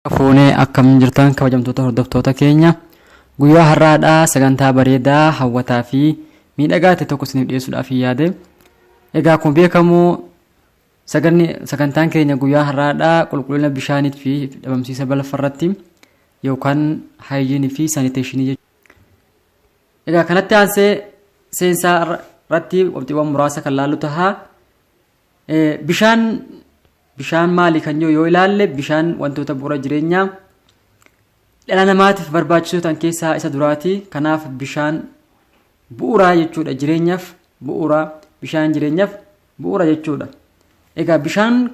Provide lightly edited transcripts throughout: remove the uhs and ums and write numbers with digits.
Fuunee akkam jirtan kabajamtoota hordoftoota keenya? Guyyaa har'aadhaa sagantaa bareedaa, hawwataa fi miidhagaa ta'e tokko isiniif dhiyeessuudhaaf yaade. Egaa akkuma beekamu sagantaan keenya guyyaa har'aadhaa qulqullina bishaanii fi dhabamsiisa balfa irratti yookaan haayijiinii fi saaniteeshinii jechuudha. Egaa kanatti aansee seensaa irratti waqtiiwwan muraasa kan laallu ta'a. Bishaan maali kan jiru yoo ilaalle, bishaan wantoota bu'uura jireenyaa dhala namaatiif barbaachisoo ta'an keessaa isa duraati. Kanaaf bishaan bu'uuraa jechuudha, jireenyaaf bu'uura, bishaan jireenyaaf bu'uura jechuudha. Egaa bishaan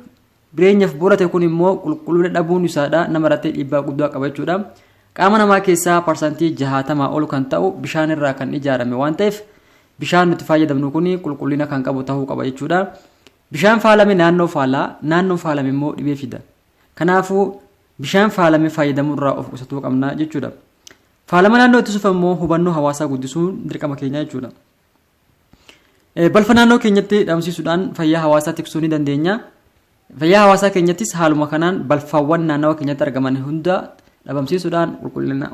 jireenyaaf bu'uura ta'e kun immoo qulqullina dhabuun isaadha nama irratti dhiibbaa guddaa qaba jechuudha. Qaama namaa keessaa 60% ol kan ta'u bishaan irraa kan ijaarame waan ta'eef, bishaan nuti fayyadamnu kun qulqullina kan qabu ta'uu qaba jechuudha. Bishaan faalame naannoo faalaa, naannoon faalame immoo dhibee fida. Kanaafuu bishaan faalame fayyadamuu irraa of qusatuu qabna jechuudha. Faalama naannoo ittisuuf immoo hubannoo hawaasaa guddisuun dirqama keenya jechuudha. Balfa naannoo keenyatti dhabamsiisuudhaan fayyaa hawaasaa tiksuu ni dandeenya. Fayyaa hawaasaa keenyattis haaluma kanaan balfaawwan naannawa keenyatti argaman hunda dhabamsiisuudhaan qulqullina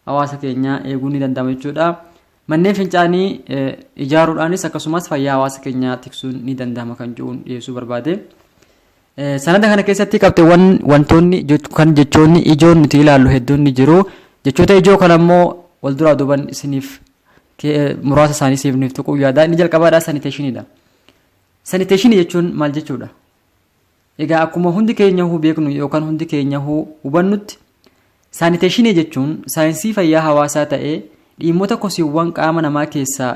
hawaasa keenyaa eeguun ni danda'ama jechuudha. Manneen fincaanii ijaaruudhaanis akkasumas fayyaa hawaasa keenyaa tiksuun ni danda'ama kan jedhuun dhiyeessuu barbaade. Sanada kana keessatti qabxeewwan wantoonni kan jechoonni ijoon nuti ilaallu hedduun ni jiru. Jechoota ijoo kana immoo wal duraa duuban isiniif muraasa isaanii isiniif tuquu yaada. Inni jalqabaadhaa saniteeshiniidha. Saniteeshinii jechuun maal jechuudha? Egaa akkuma hundi keenyahuu beeknu yookaan hundi keenyahuu hubannutti, saaniteeshinii jechuun saayinsii fayyaa hawaasaa ta'ee dhiimmota kosiiwwan qaama namaa keessaa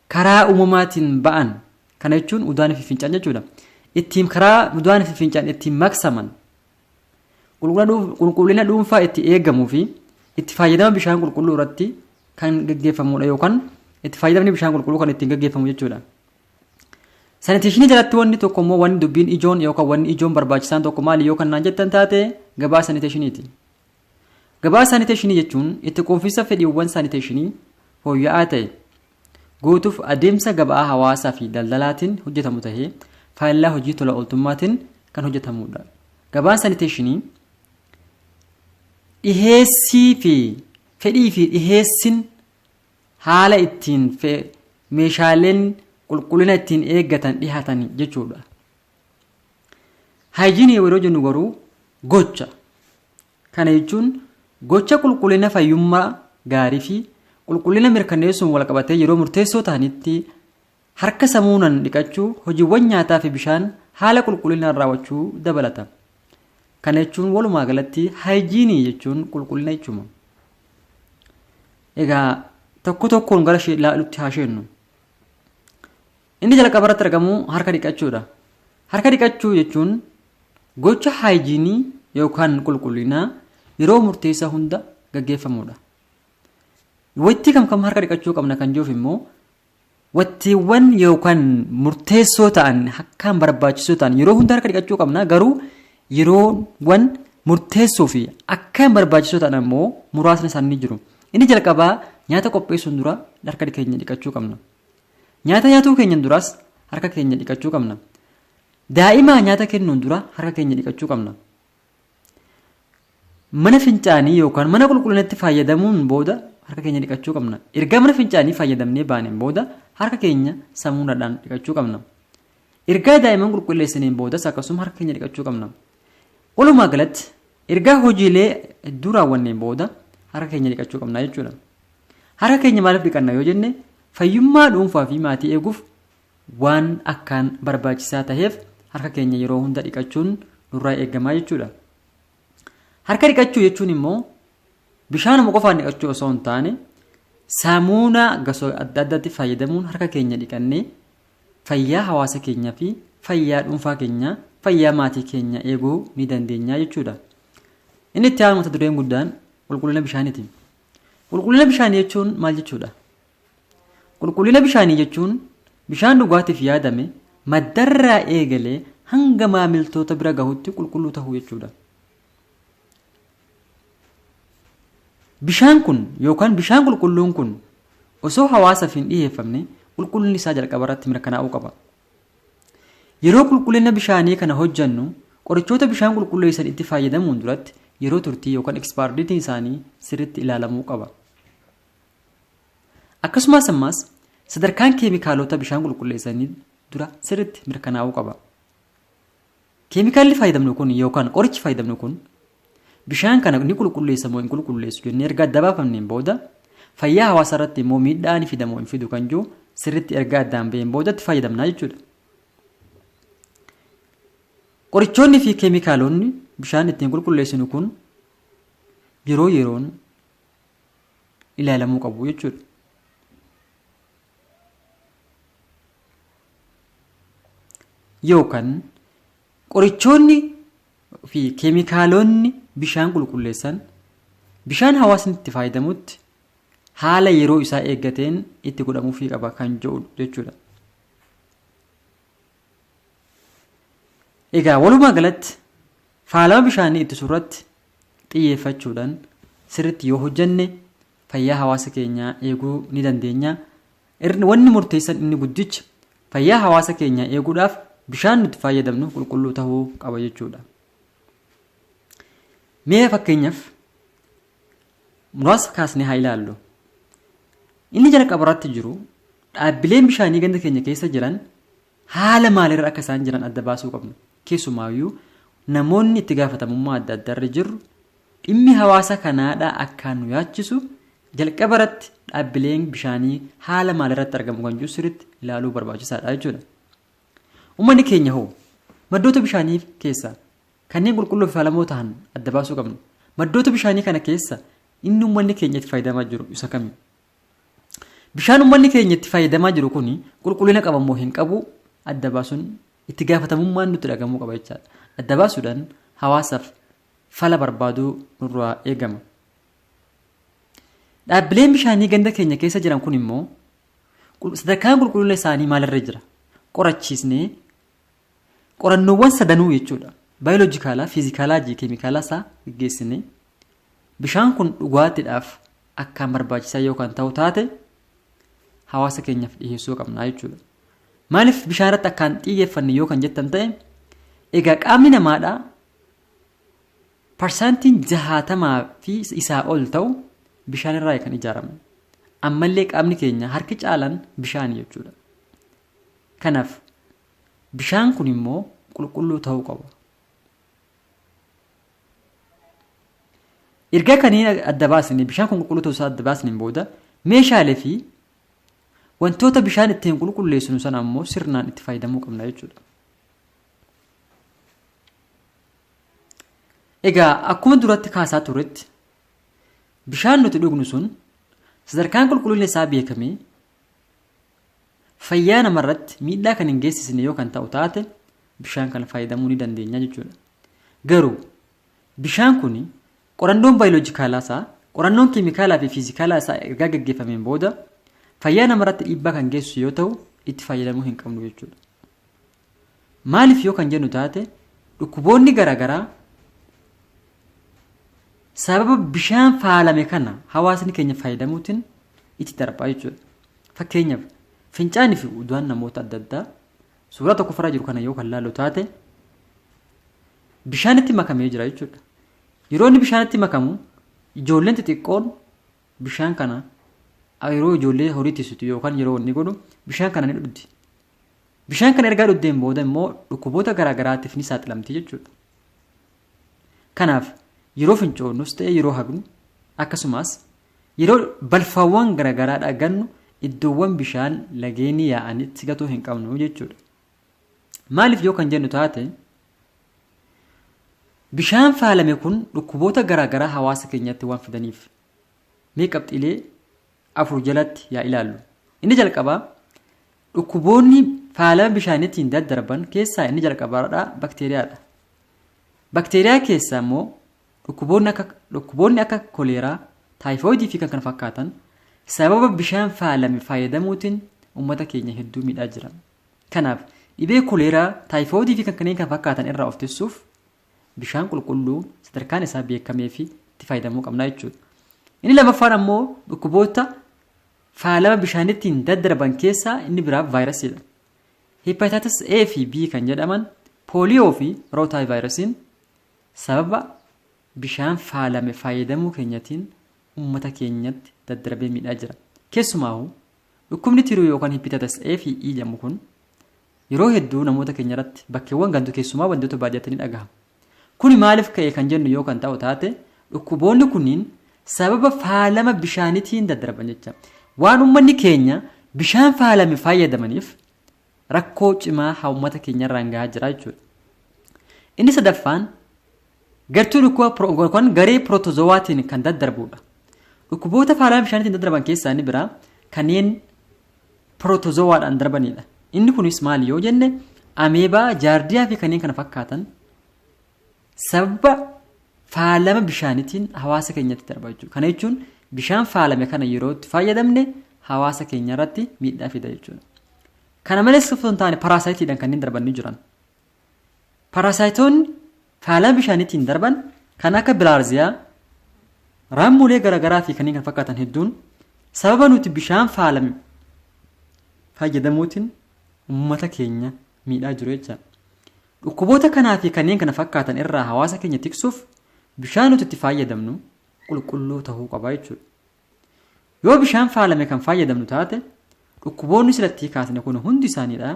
karaa uumamaatiin ba'an, kana jechuun udaanii fi fincaan jechuudha. Ittiin karaa udaanii fi fincaan ittiin maksaman, qulqullina dhuunfaa itti eegamuu fi itti fayyadama bishaan qulqulluu irratti kan gaggeeffamudha yookaan itti fayyadamni bishaan qulqulluu kan ittiin gaggeeffamu jechuudha. Saniteeshinii jalatti wanni tokko immoo, wanni dubbiin ijoon yookaan wanni ijoon barbaachisaan tokko maali yoo kan naan jettan taate, gabaa saniteeshiniiti. Gabaa saniteeshinii jechuun itti quufinsa fedhiiwwan saniteeshinii fooyya'aa ta'e guutuuf adeemsa gabaa hawaasaa fi daldalaatiin hojjetamu ta'ee faallaa hojii tola ooltummaatiin kan hojjetamudha. Gabaan saniteeshinii dhiheessii fi fedhii fi dhiheessin haala ittiin meeshaaleen qulqullina ittiin eeggatan dhihaatan jechuudha. Haayijiinii yeroo jennu garuu gocha. Kana jechuun gocha qulqullina fayyummaa gaarii fi qulqullina mirkaneessuun wal qabatee yeroo murteessoo ta'anitti harka samuunan dhiqachuu, hojiiwwan nyaataa fi bishaan haala qulqullinaan raawwachuu dabalata. Kana jechuun walumaa galatti haayijiinii jechuun qulqullina jechuudha. Egaa tokko tokkoon gara ilaalutti haa sheennu. Inni jalqaba irratti argamu harka dhiqachuudha. Harka dhiqachuu jechuun gocha haayijiinii yookaan qulqullinaa yeroo murteessaa hunda gaggeeffamudha. Waqtii kam kam harka dhiqachuu qabna kan jiruuf immoo, waqtiiwwan yookaan murteessoo ta'an, akkaan barbaachisoo ta'an yeroo hunda harka dhiqachuu qabna, garuu yeroowwan murteessoo fi akkaan barbaachisoo ta'an ammoo muraasni isaanii jiru. Inni jalqabaa nyaata qopheessuun dura harka keenya dhiqachuu qabna. Nyaata nyaatuu keenyan duras harka keenya dhiqachuu qabna. Daa'imaa nyaata kennuun dura harka keenya dhiqachuu qabna. Mana fincaanii yookaan mana qulqullinatti fayyadamuun booda harka keenya dhiqachuu qabna. Erga mana fincaanii fayyadamnee baaneen booda harka keenya samuunaadhaan dhiqachuu qabna. Ergaa daa'imman qulqulleessaniin boodas akkasuma harka keenya dhiqachuu qabna. Walumaa galatti ergaa hojiilee hedduu raawwanneen booda harka keenya dhiqachuu qabna jechuudha. Harka keenya maaliif dhiqanna yoo jenne, fayyummaa dhuunfaa fi maatii eeguuf waan akkaan barbaachisaa ta'eef harka keenya yeroo hunda dhiqachuun nurraa eegamaa jechuudha. Harka dhiqachuu jechuun immoo bishaanuma qofaan dhiqachuu osoo hin taane, saamuunaa gosa adda addaatti fayyadamuun harka keenya dhiqannee fayyaa hawaasa keenyaa fi fayyaa dhuunfaa keenyaa, fayyaa maatii keenya eeguu ni dandeenya jechuudha. Inni itti aanu mata dureen guddaan qulqullina bishaaniiti. Qulqullina bishaanii jechuun maal jechuudha? Qulqullina bishaanii jechuun bishaan dhugaatiif yaadame maddarraa eegalee hanga maamiltoota bira gahutti qulqulluu ta'uu jechuudha. Bishaan kun yookaan bishaan qulqulluun kun osoo hawaasaaf hin dhiyeeffamne qulqullinni isaa jalqaba irratti mirkanaa'uu qaba. Yeroo qulqullina bishaanii kana hojjannu Qorichoota bishaan qulqulleessan itti fayyadamuun duratti yeroo turtii yookaan expiry date isaanii sirriitti ilaalamuu qaba. Akkasumas ammas sadarkaan keemikaalota bishaan qulqulleessanii dura sirriitti mirkanaa'uu qaba. Keemikaalli fayyadamnu kun yookaan qorichi fayyadamnu kun bishaan kana ni qulqulleessa moo hin qulqulleessu jennee erga adda baafamneen booda fayyaa hawaasaa irratti immoo miidhaa ni fida moo hin fidu kan jiru sirriitti erga addaan ba'een booda itti fayyadamnaa jechuudha. Qorichoonni fi keemikaalonni bishaan ittiin qulqulleessinu kun yeroo yeroon ilaalamuu qabu jechuudha. Yookaan qorichoonni fi keemikaalonni bishaan qulqulleessan bishaan hawaasni itti fayyadamutti haala yeroo isaa eeggateen itti godhamuufii qaba kan jedhu jechuudha. Egaa walumaa galatti faalama bishaanii ittisuu irratti xiyyeeffachuudhaan sirriitti yoo hojjenne fayyaa hawaasa keenyaa eeguu ni dandeenya. Wanni murteessan inni guddichi fayyaa hawaasa keenyaa eeguudhaaf bishaan nuti fayyadamnu qulqulluu ta'uu qaba jechuudha. Mee fakkeenyaaf muraasa kaasnee haa ilaallu. Inni jalqaba irratti jiru dhaabbileen bishaanii ganda keenya keessa jiran haala maalirra akka isaan jiran adda baasuu qabna. Keessumaayyuu namoonni itti gaafatamummaa adda addaarra jirru dhimmi hawaasa kanaadhaa akkaan nu yaachisu jalqaba irratti dhaabbileen bishaanii haala maalirratti argamu kan jiru sirriitti ilaaluu barbaachisaadha jechuudha. Uummanni keenya hoo maddoota bishaanii keessa kanneen qulqulluu fi faalamoo ta'an adda baasuu qabna. Maddoota bishaanii kana keessa inni uummanni keenya itti fayyadamaa jiru isa kami? Bishaan uummanni keenya itti fayyadamaa jiru kun qulqullina qaba moo hin qabu adda baasuun itti gaafatamummaan nutti dhagamuu qaba jechaadha. Adda baasuudhaan hawaasaaf fala barbaaduu nurraa eegama. Dhaabbileen bishaanii ganda keenya keessa jiran kun immoo sadarkaan qulqullina isaanii maalirra jira? Qorachiisnee qorannoowwan sadanuu jechuudha. Baayoloojikaalaa, fiizikaalaa fi keemikaalaa isaa gaggeessinee bishaan kun dhugaatiidhaaf akkaan barbaachisaa yookaan ta'u taate hawaasa keenyaaf dhiyeessuu qabna jechuudha. Maaliif bishaan irratti akkaan xiyyeeffanne yoo kan jettan ta'e egaa qaamni namaadhaa 60% fi isaa ol ta'u bishaan irraa kan ijaarame. Ammallee qaamni keenya harki caalaan bishaan jechuudha. Kanaaf bishaan kun immoo qulqulluu ta'uu qaba. Erga kanneen adda baasnee bishaan kun qulqulluu ta'uu isaa adda baasneen booda meeshaalee fi wantoota bishaan ittiin qulqulleessinu sana ammoo sirnaan itti fayyadamuu qabna jechuudha. Egaa akkuma duratti kaasaa turretti bishaan nuti dhugnu sun sadarkaan qulqullina isaa beekamee fayyaa namarratti miidhaa kan hin geessisne yoo kan ta'u taate bishaan kana fayyadamuu ni dandeenya jechuudha. Garuu bishaan kun qorannoon baayoloojikaalaa isaa qorannoon keemikaalaa fi fiizikaalaa isaa ergaa gaggeeffameen booda fayyaa namarratti dhiibbaa kan geessisu yoo ta'u itti fayyadamuu hin qabnu jechuudha. Maaliif yoo kan jennu taate dhukkuboonni garaagaraa sababa bishaan faalame kana hawaasni keenya fayyadamuutiin itti darbaa jechuudha. Fakkeenyaaf fincaanii fi udaan namoota adda addaa suuraa tokko jiru kana yoo kan laallu taate bishaanitti makamee jira jechuudha. Yeroo inni bishaanitti makamu ijoolleen xixiqqoon bishaan kana yeroo ijoollee horii tiksitu yookaan yeroo inni godhu bishaan kana ni dhugdi. Bishaan kana ergaa dhugdeen booda immoo dhukkuboota garaagaraatiif ni saaxilamti jechuudha. Kanaaf yeroo fincoonnus ta'e yeroo hagnu akkasumas yeroo balfaawwan garaagaraa dhagannu iddoowwan bishaan lageenii yaa'anitti gatuu hin qabnu jechuudha. Maaliif yoo kan jennu taate bishaan faalame kun dhukkuboota garaagaraa hawaasa keenyatti waan fidaniif mee qabxiilee afur jalatti yaa ilaallu. Inni jalqabaa dhukkuboonni faalama bishaaniitiin daddarban keessaa inni jalqabaadha bakteeriyaadha. Bakteeriyaa keessaa immoo dhukkuboonni akka koleeraa, taayifoidii fi kan kana fakkaatan sababa bishaan faalame fayyadamuutiin uummata keenya hedduu miidhaa jira. Kanaaf dhibee koleeraa, taayifoidii fi kan kanneen kana fakkaatan irraa of tiksuuf bishaan qulqulluu sadarkaan isaa beekamee fi itti fayyadamuu qabna jechuudha. Inni lammaffaan ammoo dhukkuboota faalama bishaanittiin daddarban keessaa inni biraa vaayirasiidha. Hepatitis A fi B kan jedhaman Pooliyoo fi rootaay vaayirasiin sababa bishaan faalame fayyadamuu keenyatiin uummata keenyatti daddarbee miidhaa jira. Keessumaa dhukkubni tiruu yookaan hepatitis A fi E jedhamu kun yeroo hedduu namoota keenya irratti bakkeewwan gantu keessumaa wantoota baadiyyaatti ni dhagahama. Kuni maaliif ka'e kan jennu yoo kan ta'u taate dhukkuboonni kunniin sababa faalama bishaaniitiin daddarban jecha. Waan uummanni keenya bishaan faalame fayyadamaniif rakkoo cimaa uummata keenya irraan gahaa jira jechuudha. Inni sadaffaan gartuu dhukkuba yookaan garee pirootozoowaatiin kan daddarbudha. Dhukkuboota faalama bishaaniitiin daddarban keessaa inni biraa kanneen pirootozowaadhaan darbanidha. Inni kunis maali yoo jenne ameebaa, jaardiyaa fi kanneen kana fakkaatan sababa faalama bishaaniitiin hawaasa keenyatti darba jechuudha. Kana jechuun bishaan faalame kana yeroo itti fayyadamne hawaasa keenya irratti miidhaa fida jechuudha. Kana malees osoo hin taane paraasaayitiidhaan kanneen darban ni jiran. Paraasaayitoonni faalama bishaaniitiin darban kan akka bilaarziyaa, raammolee garaagaraa fi kanneen kana fakkaatan hedduun sababa nuti bishaan faalame fayyadamuutiin uummata keenya miidhaa jiru jechuudha. Dhukkuboota kanaa fi kanneen kana fakkaatan irraa hawaasa keenya tiksuuf bishaan nuti itti fayyadamnu qulqulluu ta'uu qaba jechuudha. Yoo bishaan faalame kan fayyadamnu taate dhukkuboonni silatti kaasne kun hundi isaaniidha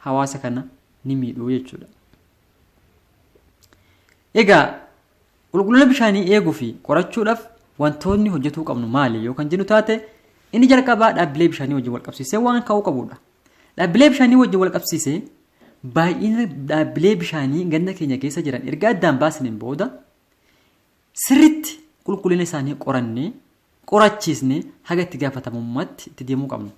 hawaasa kana ni miidhuu jechuudha. Egaa qulqullina bishaanii eeguu fi qorachuudhaaf wantoonni hojjetuu qabnu maali yoo kan jennu taate inni jalqabaa dhaabbilee bishaanii wajjin wal qabsiisee waan ka'uu qabudha. Dhaabbilee bishaanii wajjin wal qabsiisee baay'ina dhaabbilee bishaanii ganda keenya keessa jiran erga addaan baasneen booda sirriitti qulqullina isaanii qorannee qorachiisnee haga itti gaafatamummaatti itti deemuu qabna.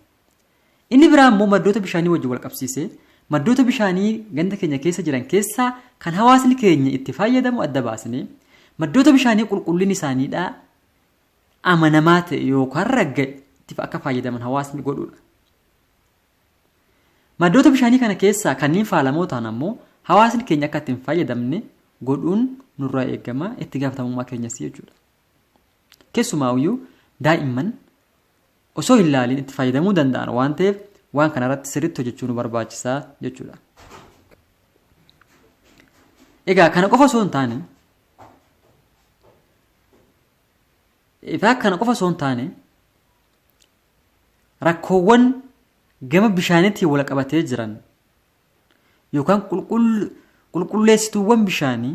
Inni biraa immoo maddoota bishaanii wajjin wal qabsiisee maddoota bishaanii ganda keenya keessa jiran keessaa kan hawaasni keenya itti fayyadamu adda baasnee maddoota bishaanii qulqullinni isaaniidhaa amanamaa ta'e yookaan ragga'e itti akka fayyadaman hawaasni godhudha. Maddoota bishaanii kana keessaa kanneen faalamoo ta'an ammoo hawaasni keenya akka itti hin fayyadamne godhuun nurraa eegama itti gaafatamummaa keenyas jechuudha. Keessumaayyuu daa'imman osoo hin laaliin itti fayyadamuu danda'an waan ta'eef waan kanarratti sirriitti hojjechuu nu barbaachisaa jechuudha. Egaa kana qofa osoo hin taane ifaa kana qofa osoo hin taane rakkoowwan gama bishaaniitiin wal qabatee jiran yookaan qulqulleessituuwwan bishaanii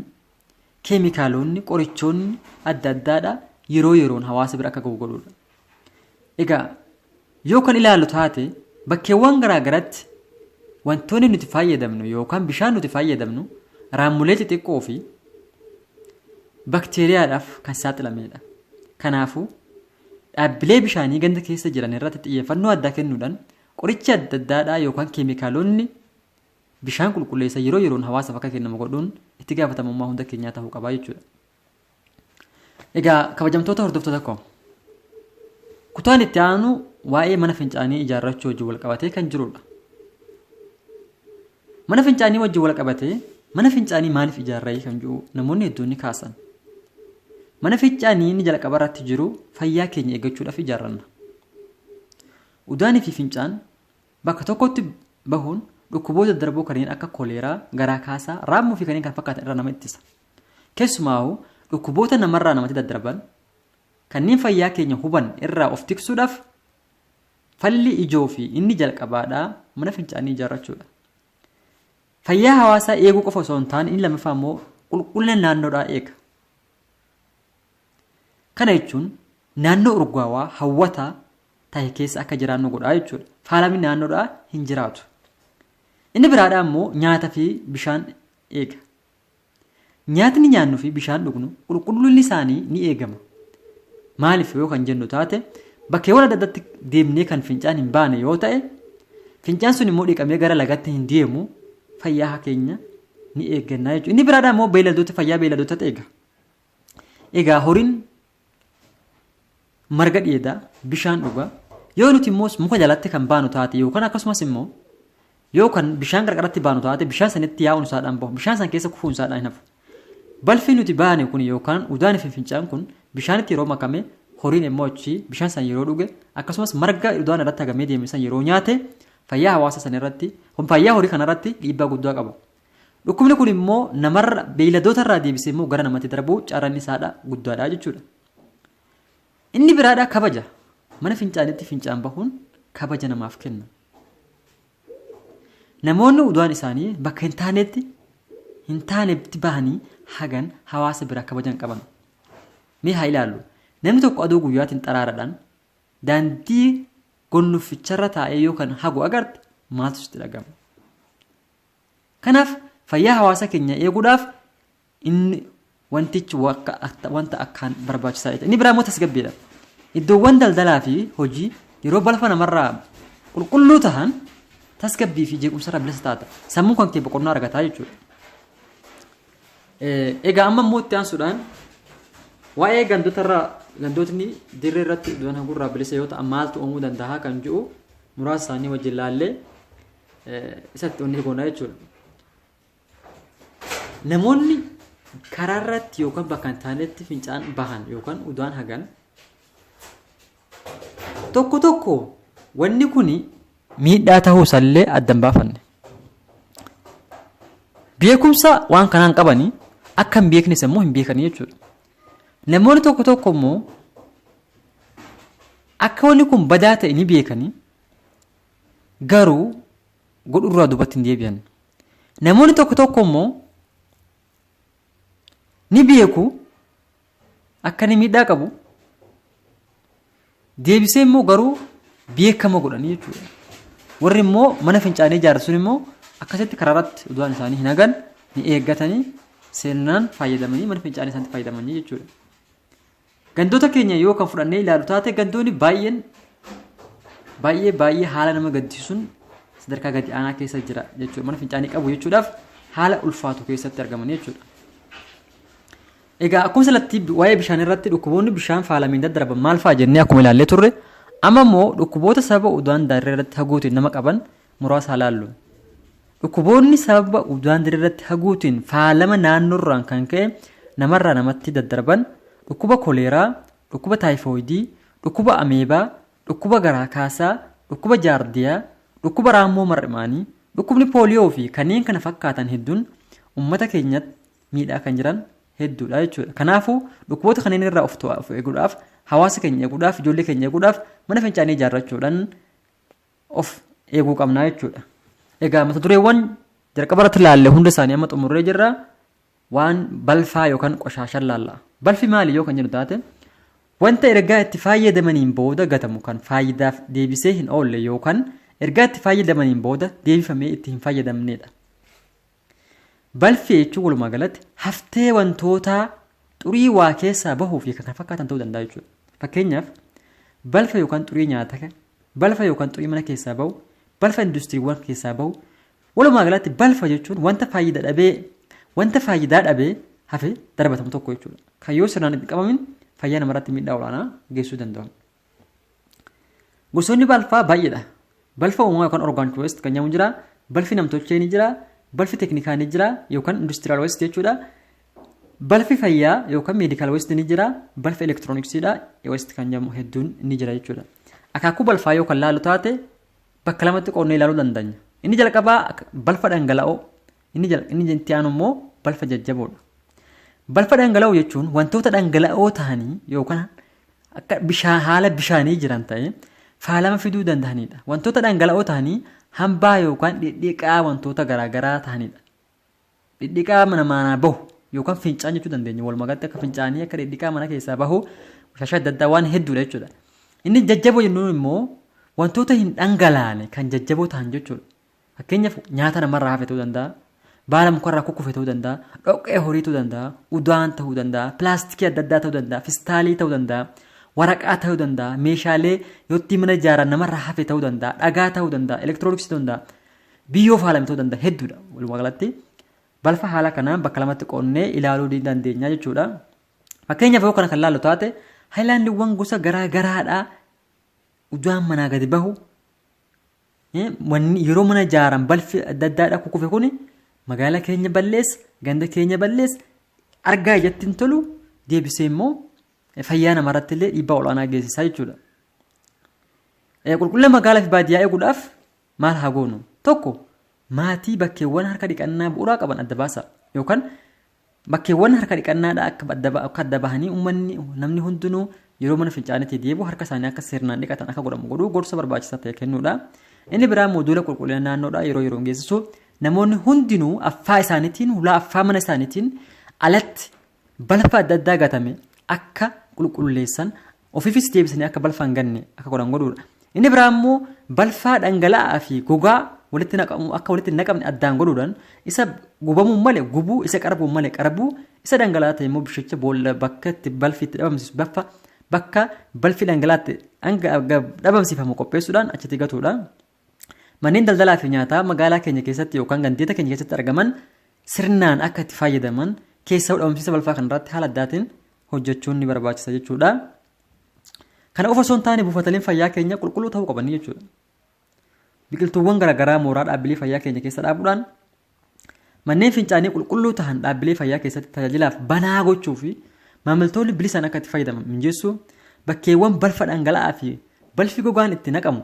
keemikaalonni qorichoonni adda addaadha yeroo yeroon hawaasa bira akka gahu godhudha. Egaa yoo kan ilaallu taate bakkeewwan garaa garaatti wantoonni nuti fayyadamnu yookaan bishaan nuti fayyadamnu raammolee xixiqqoo fi bakteeriyaadhaaf kan saaxilamedha. Kanaafuu dhaabbilee bishaanii ganda keessa jiran irratti xiyyeeffannoo addaa kennuudhaan qorichi adda addaadhaa yookaan keemikaalonni bishaan qulqulleessa yeroo yeroon hawaasaaf akka kennamu godhuun itti gaafatamummaa hunda keenyaa ta'uu qaba jechuudha. Egaa kabajamtoota hordoftoota koo kutaan itti aanu waa'ee mana fincaanii ijaarrachuu wajjin wal qabatee kan jirudha. Mana fincaanii wajjin wal qabatee mana fincaanii maaliif ijaarree kan jiru namoonni hedduun ni kaasan. Mana fincaanii inni jalqaba irratti jiru fayyaa keenya eeggachuudhaaf ijaarranna. Udaanii fi fincaan bakka tokkotti bahuun dhukkuboota daddarboo kanneen akka koleeraa, garaa kaasaa, raammoo fi kanneen kana fakkaatan irraa nama ittisa. Keessumaa dhukkuboota namarraa namatti daddarban kanneen fayyaa keenya huban irraa of tiksuudhaaf falli ijoo fi inni jalqabaadhaa mana fincaanii ijaarrachuudha. Fayyaa hawaasaa eeguu qofa osoo hin taane inni lammaffaa immoo qulqullina naannoodhaa eega. Kana jechuun naannoo urgaawaa hawwataa ta'e keessa akka jiraannu godhaa jechuudha. Faalamni naannoodhaa hin jiraatu. Inni biraadhaa immoo nyaata fi bishaan eega. Nyaatni nyaannu fi bishaan dhugnu qulqullinni isaanii ni eegama. Maaliif yoo kan jennu taate bakkeewwan adda addaatti deemnee kan fincaan hin baane yoo ta'e fincaan sun immoo dhiqamee gara lagatti hin deemu fayyaa keenya ni eegganna jechuudha. Inni biraadhaa immoo beeyladoota fayyaa beeyladoota eega. Egaa horiin marga dheedaa bishaan dhugaa yoo nuti immoo muka jalatti kan baanu taate yookaan akkasumas immoo yoo kan bishaan qarqaratti baanu taate bishaan sanitti yaa'uun isaadhaan bahu bishaan san keessa kufuun isaadhaan hin hafu. Balfi nuti baane kun yookaan udaan fi fincaan kun bishaanitti yeroo makame horiin immoo achi bishaan san yeroo dhuge akkasumas marga udaan irratti hagamee deeme san yeroo nyaate fayyaa hawaasa san irratti fayyaa horii kana irratti dhiibbaa guddaa qaba. Dhukkubni kun immoo namarra beeyladoota irraa deebisee immoo gara namatti darbuu carraan isaadha guddaadha jechuudha. Inni biraadha kabaja. Mana fincaanitti fincaan bahuun kabaja namaaf kenna. Namoonni udaan isaanii bakka hin taanetti bahanii hagan hawaasa biraa kabaja hin qaban. Mee haa ilaallu. Namni tokko aduu guyyaatiin xaraaraadhaan daandii gonnuficharra taa'ee yoo kan hagu agarte maaltu sitti dhagama? Kanaaf fayyaa hawaasa keenya eeguudhaaf inni wantichi wanta akkaan barbaachisaa. Inni biraa immoo tasgabbiidha. Iddoowwan daldalaa fi hojii yeroo balfa namarraa qulqulluu tahan tasgabbii fi jeequmsarraa bilisa taata. Sammuun kan kee boqonnaa argataa jechuudha. Egaa amma immoo itti aansuudhaan waa'ee gandootarraa, gandootni dirree irratti iddoon hagurraa bilisa yoo ta'an maaltu uumuu danda'a kan jedhu muraasa isaanii wajjin laallee isatti onni goonaa jechuudha. Namoonni karaa irratti yookaan bakka hin taanetti fincaan bahan yookaan udaan hagan tokko tokko, wanni kun miidhaa ta'uu isaallee adda hin baafanne. Beekumsa waan kanaan qabanii akka hin beeknes immoo hin beekanii jechuudha. Namoonni tokko tokko immoo akka wanni kun badaa ta'e ni beekanii, garuu godhurraa duubatti hin deebi'an. Namoonni tokko tokko immoo ni beeku akka inni miidhaa qabu, deebisee immoo garuu beekama godhanii jechuudha. Warri immoo mana fincaanii ijaarsu immoo akkasitti karaarratti udaan isaanii hin hagan, ni eeggatanii, sirnaan fayyadamanii mana fincaanii isaaniitti fayyadamanii jechuudha. Gandoota keenya yoo kan fudhannee ilaalu taate, gandoonni baay'een baay'ee baay'ee haala nama gaddisiisuun sadarkaa gadi aanaa keessa jira jechuudha. Mana fincaanii qabu jechuudhaaf haala ulfaatu keessatti argaman jechuudha. Egaa akkuma salatti waa'ee bishaan irratti dhukkuboonni bishaan faalameen daddarban maal fa'a jennee akkuma ilaallee turre, amma immoo dhukkuboota sababa udaan dirree irratti haguutiin nama qaban muraasa haa laallu. Dhukkuboonni sababa udaan dirree irratti haguutiin faalama naannoorraan kan ka'e namarraa namatti daddarban dhukkuba koleeraa, dhukkuba taayifooyidii, dhukkuba ameebaa, dhukkuba garaa kaasaa, dhukkuba jaardiyaa, dhukkuba raammoo mar'imaanii, dhukkubni pooliyoo fi kanneen kana fakkaatan hedduun uummata keenyatti miidhaa kan jiran hedduudha jechuudha. Kanaafuu dhukkuboota kanneen irraa of eeguudhaaf, hawaasa keenya eeguudhaaf, ijoollee keenya eeguudhaaf mana fincaanii ijaarrachuudhaan of eeguu qabnaa jechuudha. Egaa mata dureewwan jalqaba irratti ilaalle hunda isaanii amma xumurree jirra. Waan balfaa yookaan qoshaashan laalla. Balfi maali yoo kan jennu taate, wanta ergaa itti fayyadamaniin booda gatamu kan faayidaaf deebisee hin oolle yookaan ergaa itti fayyadamaniin booda deebifamee itti hin fayyadamnedha. Balfi jechuun walumaa galatti haftee wantootaa xurii waa keessaa bahuu fi kan kana fakkaatan ta'uu danda'a jechuudha. Fakkeenyaaf, balfa yookaan xurii nyaataa, balfa yookaan xurii mana keessaa bahu, balfa industiriiwwan keessaa bahu. Walumaa galatti balfa jechuun wanta faayidaa dhabee hafe darbatamu tokko jechuudha. Kan yoo sirnaan itti qabamin fayyaa namarratti miidhaa olaanaa geessisuu danda'u. Gosoonni balfaa baay'eedha. Balfa uumamaa yookaan organic waste kan jedhamu jira. Balfi namtolchee ni jira. Balfi teeknikaa ni jira yookaan industrial waste jechuudha. Balfi fayyaa yookaan medical waste ni jira. Balfi elektirooniksiidha. Waste kan jedhamu hedduun ni jira jechuudha. Akaakuu balfaa yoo kan laalu taate, bakka lamatti qoodnee ilaaluu dandeenya. Inni jalqabaa balfa dhangala'oo, inni itti aanu immoo balfa jajjaboodha. Balfa dhangala'oo jechuun wantoota dhangala'oo ta'anii yookaan akka bishaan, haala bishaanii jiran ta'ee faalama fiduu danda'anidha. Wantoota dhangala'oo ta'anii hambaa yookaan dhidhiqaa wantoota garaagaraa ta'anidha. Dhidhiqaa mana manaa bahu yookaan fincaan jechuu dandeenya. Walumaa galatti akka fincaanii, akka dhidhiqaa mana keessaa bahu, qoshasha adda addaa waan hedduudha jechuudha. Inni jajjaboo jennuun immoo wantoota hin dhangalaane kan jajjaboo ta'an jechuudha. Fakkeenyaaf, nyaata namarraa hafe ta'uu danda'a. Baala mukarraa kukkufe ta'uu danda'a. Dhoqqee horii ta'uu danda'a. Udaan ta'uu danda'a. Pilaastikii adda addaa ta'uu danda'a. Fistaalii ta'uu danda'a. Waraqaa ta'uu danda'a. Meeshaalee yootti mana ijaaran namarraa hafe ta'uu danda'a. Dhagaa ta'uu danda'a. Elektirooniksii ta'uu danda'a. Biyyoo faalame ta'uu danda'a. Hedduudha. Walumaa galatti balfa haala kanaan bakka lamatti qoonnee ilaaluu ni dandeenya jechuudha. Fakkeenyaaf, yoo kana kan laallu taate, haayilaandiiwwan gosa garaa garaadhaa, udaan manaa gadi bahu, wanni yeroo mana ijaaran balfi adda addaadha kukkufe kuni magaalaa keenya balleessa, ganda keenya balleessa, argaa ijatti hin tolu, deebisee immoo fayyaa namarratti illee dhiibbaa olaanaa geessisaa jechuudha. Qulqullina magaalaa fi baadiyyaa eeguudhaaf maal haa goonu? Tokko, Maatii bakkeewwan harka dhiqannaa bu'uuraa qaban adda baasa yookaan bakkeewwan harka dhiqannaadhaa akka adda bahanii uummanni namni hundinuu yeroo mana fincaaniitti deebi'u harka isaanii akka sirnaan dhiqatan akka godhamu godhuu gorsa barbaachisaa ta'e kennuudha. Inni biraa mooduula qulqullina naannoodhaa yeroo yeroon geessisu namoonni hundinuu affaa isaaniitiin hulaa affaa mana isaaniitiin alatti balfa adda addaa gatame akka qulqulleessan ofiifis deebisanii akka balfa hin ganne akka godhan godhuudha. Inni biraa immoo balfaa dhangala'aa fi gogaa walitti naqamu akka walitti hin naqamne addaan godhuudhaan isa gubamuun malee gubuu isa qarbuun malee qarbuu isa dhangala'aa ta'e immoo bishicha boolla bakka itti balfi itti dhabamsiisu bakka bakka balfi dhangala'aa itti dhabamsiifamu qopheessuudhaan achitti gatuudha. Manneen daldalaa fi nyaataa magaalaa keenya keessatti yookaan gandeeta keenya keessatti argaman sirnaan akka itti fayyadaman keessaa dhabamsiisa balfaa kanarratti haala addaatiin hojjechuun ni barbaachisa jechuudha. Kana qofa osoo hin taane buufataleen fayyaa keenya qulqulluu ta'uu qabanii jechuudha. Biqiltuuwwan garaagaraa mooraa dhaabbilee fayyaa keenya keessa dhaabuudhaan manneen fincaanii qulqulluu ta'an dhaabbilee fayyaa keessatti tajaajilaaf banaa gochuu fi maamiltoonni bilisaan akka itti fayyadaman mijeessuu bakkeewwan balfa dhangala'aa fi balfi gogaan itti naqamu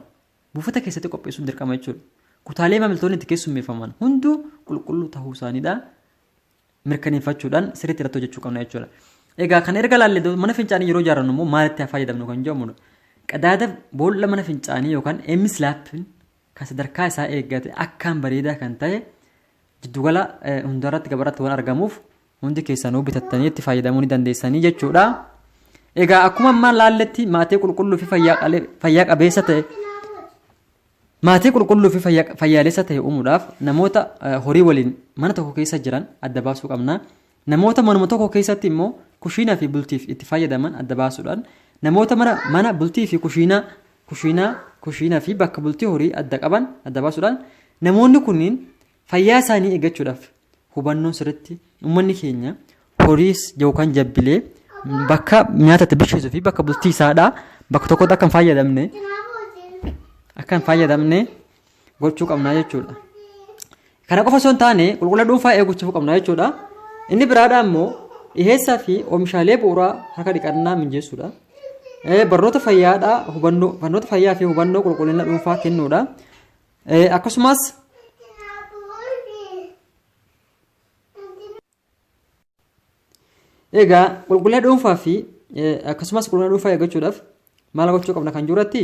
buufata keessatti qopheessuun dirqama jechuudha. Kutaalee maamiltoonni itti keessummeeffaman hunduu qulqulluu ta'uu isaaniidha mirkaneeffachuudhaan sirriitti irratti hojjechuu qabna jechuudha. Egaa kan erga laalle mana fincaanii yeroo ijaarrannu immoo maalitti haa fayyadamnu kan jedhamudha. Qadaada boolla mana fincaanii yookaan eemislaappiin kan sadarkaa isaa eeggate akkaan bareedaa kan ta'e jiddugala hundarratti gabaratti waan argamuuf hundi keessanuu bitattanii itti fayyadamuu ni dandeessanii jechuudha. Egaa akkuma ammaa laalletti maatii qulqulluu fi fayyaa qabeessa ta'e maatii qulqulluu fi fayyaalessa ta'e uumuudhaaf namoota horii waliin mana tokko keessa jiran adda baasuu qabna. Namoota manuma tokko keessatti immoo kushiinaa fi bultiif itti fayyadaman adda baasuudhaan namoota mana bultii fi kushiinaa fi bakka bultii horii adda qaban adda baasuudhaan namoonni kunniin fayyaa isaanii eeggachuudhaaf hubannoon sirriitti uummanni keenya horiis yookaan jabbilee bakka nyaata itti bilcheessuu fi bakka bultii isaadhaa bakka tokkotti akka hin fayyadamne akka hin fayyadamne gochuu qabnaa jechuudha. Kana qofa osoo hin taane qulqullina dhuunfaa eeggachuu qabna jechuudha. Inni biraadhaa immoo dhiheessaa fi oomishaalee bu'uuraa harka dhiqannaa mijeessuudha. Barnoota fayyaadhaa hubannoo barnoota fayyaa fi hubannoo qulqullina dhuunfaa kennuudha. Akkasumas egaa qulqullina dhuunfaa fi akkasumas qulqullina dhuunfaa eeggachuudhaaf maal gochuu qabna kan jirutti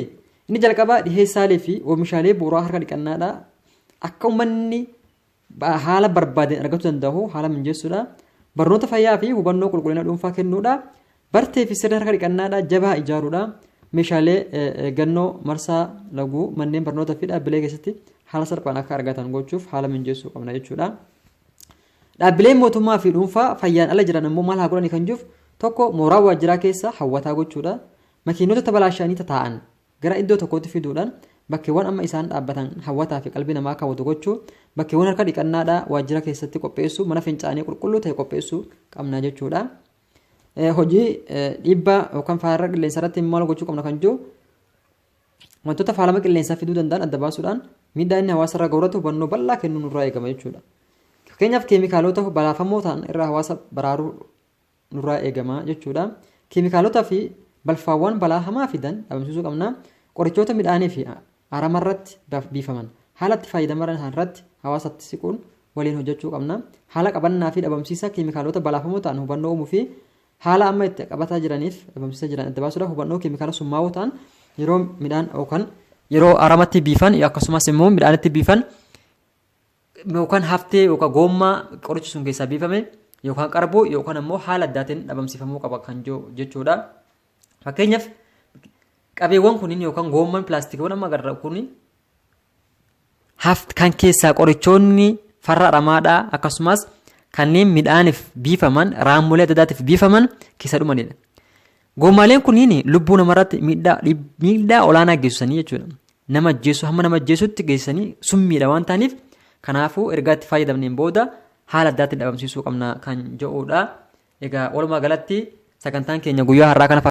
inni jalqabaa dhiheessaalee fi oomishaalee bu'uuraa harka dhiqannaadha. Akka uummanni haala barbaadeen argachuu danda'u haala mijeessuudha. Barnoota fayyaa fi hubannoo qulqullina dhuunfaa kennuudha. Bartee fi sirna harka dhiqannaadha jabaa ijaaruudha. Meeshaalee eeggannoo marsaa laguu manneen barnootaa fi dhaabbilee keessatti haala salphaan akka argatan gochuuf haala mijeessuu qabna jechuudha. Dhaabbileen mootummaa fi dhuunfaa fayyaan ala jiran immoo maal haa godhani kan jiruuf tokko mooraa waajjiraa keessa hawwataa gochuudha. Makiinota tabalaashaanii tataa'an gara iddoo tokkootti fiduudhaan bakkeewwan amma isaan dhaabbatan hawwataa fi qalbii namaa hawwatu gochuu bakkeewwan harka dhiqannaadhaa waajjira keessatti qopheessuu mana fincaanii qulqulluu ta'e qopheessuu qabna jechuudha. Hojii dhiibbaa yookaan faarra qilleensa irratti maal gochuu qabna kan jiru wantoota faalama qilleensaa fiduu danda'an adda baasuudhaan miidhaa inni hawaasa irra gahurratti hubannoo bal'aa kennuun nurraa eegama jechuudha. Fakkeenyaaf keemikaalota balaafamoo ta'an irraa hawaasa baraaruu nurraa eegama jechuudha. Keemikaalota fi balfaawwan balaa hamaa fidan dhabamsiisuu qabna. Qorichoota midhaanii fi aramarratti biifaman haala itti fayyadama irratti hawaasatti siquun waliin hojjechuu qabna. Haala qabannaa fi dhabamsiisa keemikaalota balaafamoo ta'an hubannoo uumuu fi haala amma itti qabataa jiraniif dhabamsiisa jiran adda baasuudhaaf hubannoo keemikaala summaa'oo ta'an yeroo midhaan yookaan yeroo aramatti biifan akkasumas immoo midhaanitti biifan yookaan haftee yookaan goommaa qorichi sun keessaa biifame yookaan qarbuu yookaan ammoo haala addaatiin dhabamsiifamuu qaba kan jechuudha. Fakkeenyaaf qabeewwan kunniin yookaan goommaan pilaastikiiwwan amma agarra kunniin kan keessaa qorichoonni farra aramaadhaa akkasumas kanneen midhaaniif biifaman raammolee adda addaatiif biifaman keessa dhumanidha. Goommaaleen kunniin lubbuu namarratti miidhaa olaanaa geessisanii jechuudha. Nama ajjeesu hamma nama ajjeesutti geessisanii summiidha waan ta'aniif kanaafuu ergaa itti fayyadamneen booda haala addaatiin dhabamsiisuu qabna kan jedhudha. Egaa walumaa galatti sagantaan keenya guyyaa har'aa kana.